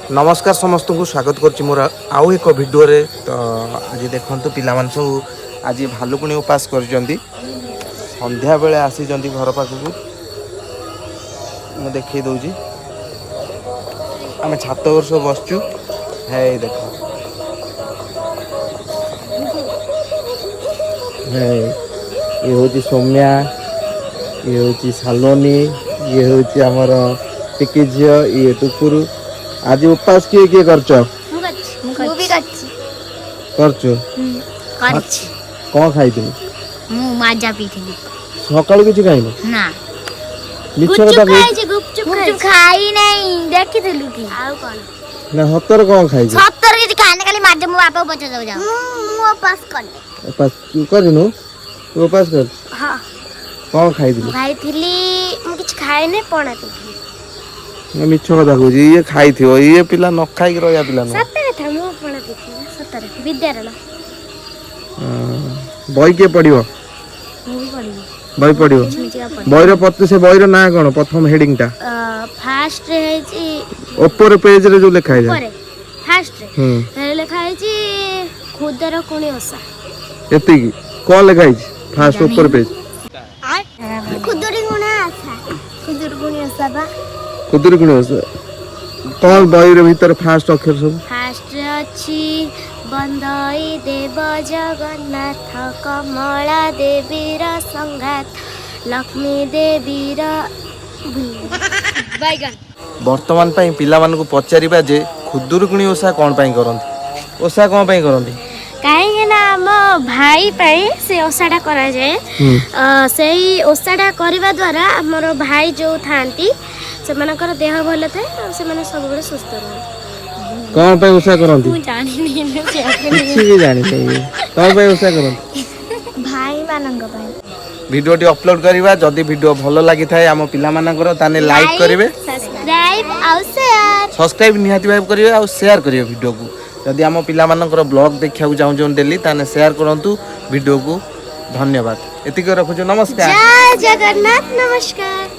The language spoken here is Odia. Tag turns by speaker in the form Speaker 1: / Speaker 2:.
Speaker 1: ନମସ୍କାର ସମସ୍ତଙ୍କୁ, ସ୍ୱାଗତ କରୁଛି ମୋର ଆଉ ଏକ ଭିଡ଼ିଓରେ। ତ ଆଜି ଦେଖନ୍ତୁ, ପିଲାମାନେ ସବୁ ଆଜି ଭାଲୁକୁଣି ଉପାସ କରିଛନ୍ତି। ସନ୍ଧ୍ୟାବେଳେ ଆସିଛନ୍ତି ଘର ପାଖକୁ। ମୁଁ ଦେଖେଇ ଦେଉଛି। ଆମେ ଛାତ ଉପରେ ସବୁ ବସିଛୁ। ହେଇ ଦେଖ, ହେଇ ଇଏ ହେଉଛି ସୌମ୍ୟା, ଇଏ ହେଉଛି ସାଲୋନି, ଇଏ ହେଉଛି ଆମର ଟିକି ଝିଅ, ଇଏ ଟୁକୁରୁ। ଆଜି ଉପାସ କିଏ କିଏ କରୁଛ?
Speaker 2: ମୁଁ କରିଛି। ମୁଁ ବି କରିଛି।
Speaker 1: କରୁଛୁ?
Speaker 2: କରିଛି।
Speaker 1: କଣ ଖାଇଥିଲୁ?
Speaker 2: ମୁଁ ମାଜା ପିଇଥିଲି।
Speaker 1: ସକାଳୁ କିଛି ଖାଇନୁ?
Speaker 2: ନା।
Speaker 1: ମିଛ କଥା କହୁଛୁ।
Speaker 2: ଖାଇଛି, ଗୁପଚୁପ ଖାଇ ନାହିଁ। ଦେଖିଥିଲୁ କି ଆଉ କଣ?
Speaker 1: ନା, ସତରେ କଣ ଖାଇଛୁ?
Speaker 2: ସତରେ କିଛି ଖାଇନି, ଖାଲି ମାଜା। ମୋ ବାପାକୁ ପଚାରି ଦବ ଯାଅ। ମୁଁ ଉପାସ କଲି।
Speaker 1: ଉପାସ ତୁ କରିନୁ? ତୁ ଉପାସ କରିଛୁ?
Speaker 2: ହଁ।
Speaker 1: କଣ ଖାଇଥିଲୁ?
Speaker 2: ମୁଁ ଖାଇଥିଲି, ମୁଁ କିଛି ଖାଇନି, ପଣା ପିଇଥିଲି।
Speaker 1: ନା, ମିଛ କଥା କହୁଛି ଇଏ। ଖାଇଥିବ ଇଏ। ପିଲା ନ ଖାଇକି ରହିବା ପିଲା ନୁହଁ।
Speaker 2: ସତ କଥା, ମୁଁ ପଣା ପିଇଥିଲି ସତରେ ବିଦ୍ୟାରଣ।
Speaker 1: ବହି କିଏ ପଢିବ?
Speaker 2: ମୁଁ ବି ପଢିବି।
Speaker 1: ବହି ପଢିବ?
Speaker 2: ମିଛିକା ପଢିବି।
Speaker 1: ବହିର ସେ ବହିର ନାଁ କଣ? ପ୍ରଥମ ହେଡିଂ ଟା?
Speaker 2: ଫାର୍ଷ୍ଟରେ ହେଇଛି।
Speaker 1: ଉପର ପେଜରେ ଯୋଉ ଲେଖା ହେଇଥାଏ।
Speaker 2: ଉପରେ ଫାର୍ଷ୍ଟରେ ଲେଖା ହେଇଛି ଖୁଦୁରୁକୁଣି ଓଷା।
Speaker 1: ଏତିକି କଣ ଲେଖା ହେଇଛି ଫାର୍ଷ୍ଟ ଉପର ପେଜ?
Speaker 2: ଖୁଦୁରୁକୁଣି ଓଷା, ଖୁଦୁରୁକୁଣି ଓଷା ବା।
Speaker 1: ଖୁଦୁରୁକୁଣି ଓଷା କଣ? ବହିର ଭିତରେ ଫାର୍ଷ୍ଟ ଅକ୍ଷର ସବୁ?
Speaker 2: ଫାର୍ଷ୍ଟରେ ଅଛି ବନ୍ଦଇ ଦେବ ଜଗନ୍ନାଥ, କମଳା ଦେବୀର ସଙ୍ଗାତ, ଲକ୍ଷ୍ମୀ ଦେବୀର ବାଇଗଣ।
Speaker 1: ବର୍ତ୍ତମାନ ପାଇଁ ପିଲାମାନଙ୍କୁ ପଚାରିବା ଯେ ଖୁଦୁରୁକୁଣି ଓଷା କଣ ପାଇଁ କରନ୍ତି? ଓଷା କଣ ପାଇଁ କରନ୍ତି?
Speaker 2: କାହିଁକି ନା ଆମ ଭାଇ ପାଇଁ ସେ ଓଷାଟା କରାଯାଏ। ସେଇ ଓଷାଟା କରିବା ଦ୍ୱାରା ଆମର ଭାଇ ଯେଉଁ ଥାଆନ୍ତି, ସେମାନଙ୍କର ଦେହ ଭଲ ଥାଏ ଆଉ ସେମାନେ ସବୁବେଳେ ସୁସ୍ଥ ରୁହନ୍ତି।
Speaker 1: କଣ ପାଇଁ ଓଷା କରନ୍ତି?
Speaker 2: ମୁଁ ଜାଣିନି।
Speaker 1: କିଛି ବି ଜାଣିନି। କଣ ପାଇଁ ଓଷା କରନ୍ତି?
Speaker 2: ଭାଇମାନଙ୍କ ପାଇଁ।
Speaker 1: ଭିଡ଼ିଓଟି ଅପଲୋଡ କରିବା। ଯଦି ଭିଡ଼ିଓ ଭଲ ଲାଗିଥାଏ ଆମ ପିଲାମାନଙ୍କର, ତାହେଲେ ଲାଇକ୍ କରିବେ,
Speaker 2: ସବସ୍କ୍ରାଇବ ଆଉ ସେୟାର।
Speaker 1: ସବସ୍କ୍ରାଇବ ନିହାତି ଭାବେ କରିବେ ଆଉ ସେୟାର କରିବେ ଭିଡ଼ିଓକୁ। ଯଦି ଆମ ପିଲାମାନଙ୍କର ବ୍ଲଗ୍ ଦେଖିବାକୁ ଚାହୁଁଛନ୍ତି ଡେଲି, ତାହେଲେ ସେୟାର କରନ୍ତୁ ଭିଡ଼ିଓକୁ। ଧନ୍ୟବାଦ, ଏତିକି ରଖୁଛୁ। ନମସ୍କାର।
Speaker 2: ଜୟ ଜଗନ୍ନାଥ, ନମସ୍କାର।